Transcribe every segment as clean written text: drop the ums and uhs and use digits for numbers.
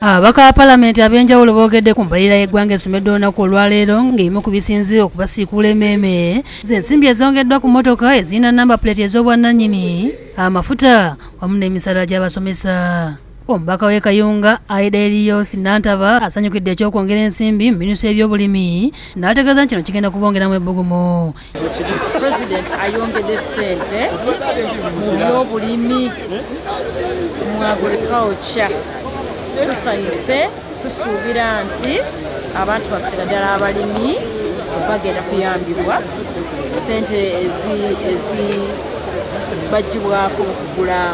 Ababaka ba Palamenti ab'enjawulo boogedde ku mbalirira y'eggwanga esomeddwa olunaku olwaleero ng'ebimu ku bisinze okubasiikuula emmeeme z'ensimbi ezongeddwa ku mmotoka ezirina namba puleeti ez'obwannannyini, amafuta wamu n'emisaala gy'abasomesa. Omubaka w'e Kayunga Aida Elioth Nantaba asanyukidde eky'okwongera ensimbi mu minisitule y'ebyobulimi n'ategeeza nti kino kigenda kubongeramu ebbugumu. President ayongedde ssente mu byobulimi mu agriculture. Tusanyuse, tusuubira nti abantu baffe naddala abalimi bagenda kuyambibwa ssente ezibagibwako mu kugula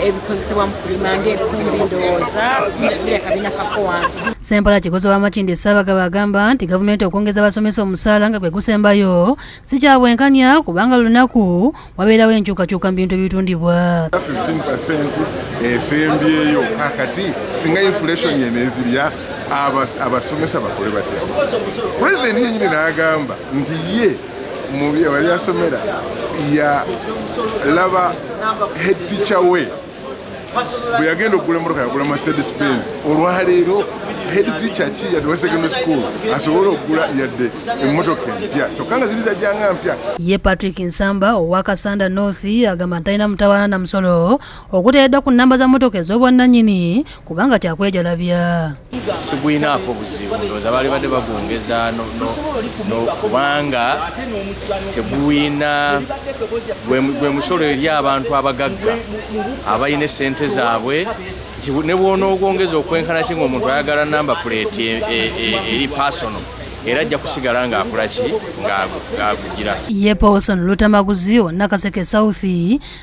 ebikozesebwa mu kulima ng'enkumbi, ndowooza bireka binakako wansi. Ssempala Kigozi wa Makindye Ssaabagabo agamba nti gavumenti okwongeza abasomesa omusaala nga gwe gusembayo si kya bwenkanya kubanga lunaku wabeerawo enkyukakyuka mu bintu ebitundibwa. 15% esembyeyo kakati singa inflation yeneezirya abasomesa bakole batya? Pulezidenti yenyini n'agamba nti ye mu bye wali asomera yalaba head teacher we bwe yagenda okugula emmotoka yagula Mercedes Benz. Olwaleero head teacher ki yadde wa secondary school asobola okugula yadde emmotoka empya kyokka nga ziri zajjanga mpya? Ye Patrick Nsamba owa Kasanda North agamba nti talina mutawaana na musolo oguteereddwa ku nnamba za mmotoka ez'obwannannyini kubanga kyakwejalabya. Sigwinaako buzibu, ndowooza baali badde bagwongeza kubanga tegulina gwe musolo eri abantu abagagga abalina essente zaabwe nti ne bw'onoogwongeza okwenkana ki ng'omuntu ayagala namba puleeti eri personal era ajja kusigala ng'akola ki ng'agugira. Ye Paulson Lutamaguzi wa Nakaseke South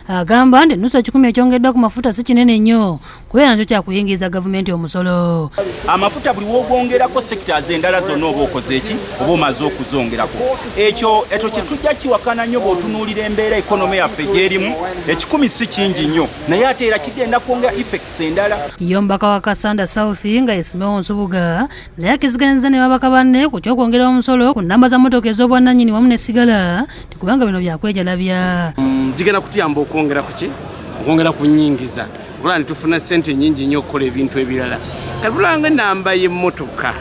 agamba nti ennusu ekikumi ekyongeddwa ku mafuta si kinene nnyo kubeera nakyo kyakuyingiza gavumenti omusolo. Amafuta buli w'ogwongerako sectors endala zonna oba okoze eki oba omaze okuzongerako, ekyo ekyo kyetujja kiwakana nnyo. Bw'otunuulira embeera economy yaffe gy'erimu, ekikumi si kingi nnyo, naye ate era kigenda kwongera effects endala. Ye omubaka wa Kasanda South nga ye Simeo Nsubuga naye akkiriziganyizza ne babaka banne ku ky'okwongera omusolo ku nnamba za mmotoka ez'obwannannyini wamu ne sigala nti kubanga bino byakwejalabya. Gigenda kutuyamba okwongera ku ki, okwongera ku nnyingiza okulaba ne tufuna ssente nnyingi nnyo okukola ebintu ebirala. Kati tulanga enamba y'emmotoka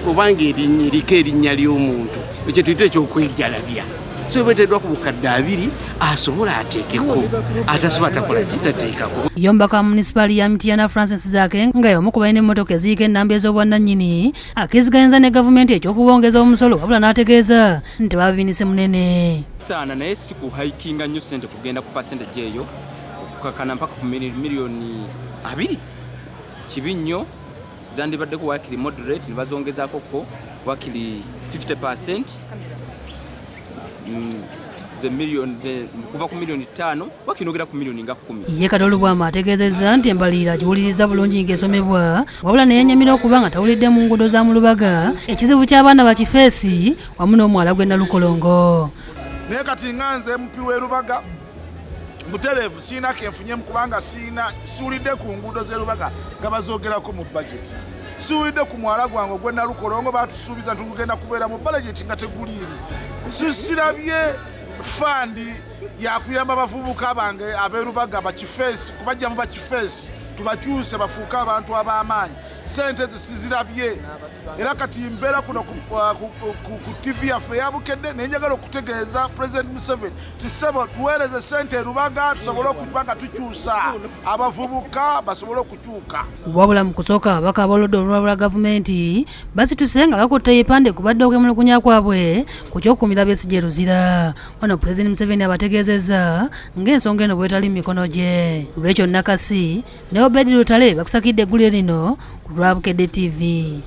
kubanga eriko erinnya ly'omuntu, ekyo tuyita ekyokwejalabya. So beteddwa ku bukadde 20, asobola ateekeko, atasobola takola ki, tateekako. Ye omubaka wa munisipaali ya Mityana Francis Zaake nga y'omu ku balina emmotoka eziriko ennamba ez'obwannannyini akkiriziganyizza ne gavumenti eky'okubongeza omusolo wabula n'ategeeza nti babibinise munene. Saana naye si kuhikinga nnyo ssente kugenda ku percentage eyo okukakana mpaka ku miliyoni 20 kibi nnyo. Zandibaddeko wakiri moderate ne bazongezaako ko wakiri 50%, ze miliyoni kuva ku miliyoni 5 wakiri nogera ku miliyoni nga 10. Ye Kato Lubwama ategeezezza nti embalirira agiwuliriza bulungi ng'esomebwa wabula ne yennyamira okuba nga tawulidde mu nguudo za Mulubaga ekizibu ky'abaana bakifeesi wamu n'omwala gw'e Nalukolongo. Naye kati nga nze MP w'e Lubaga butereevu siina kenfunyemu kubanga siina siwulidde ku nguudo z'e Lubaga nga bazoogerako mu budget, siwulidde ku mwala gwange ogw'e Nalukolongo batusuubiza nti gugenda kubeera mu budget nga teguliimu, sisirabye fund yakuyamba bavubuka bange ab'e Lubaga bakifeesi kubajjamu bakifeesi tubakyuse bafuuke abantu ab'amaanyi. Sente ezo sizirabye era kati mbeera kuno ku TV yaffe eyabukedde naye njagala okutegeeza President Museveni ti ssebo, tuweereze sente e Lubaga tusobole okuba nga tukyusa abavubuka basobole okukyuka. Wabula mu kusooka ababaka ab'oludda olulwabula gavumenti basituse nga bakutte ebipande kubadde okwemulugunya kwabwe ku ky'okukumira Besigye Luzira. Wano Pulezidenti Museveni abategeezezza ng'ensonga eno bwetali mu mikono gye. Rachel Nakasi ne Obedi Lutale bakusakidde eggulire lino ku lwa Bukedde TV.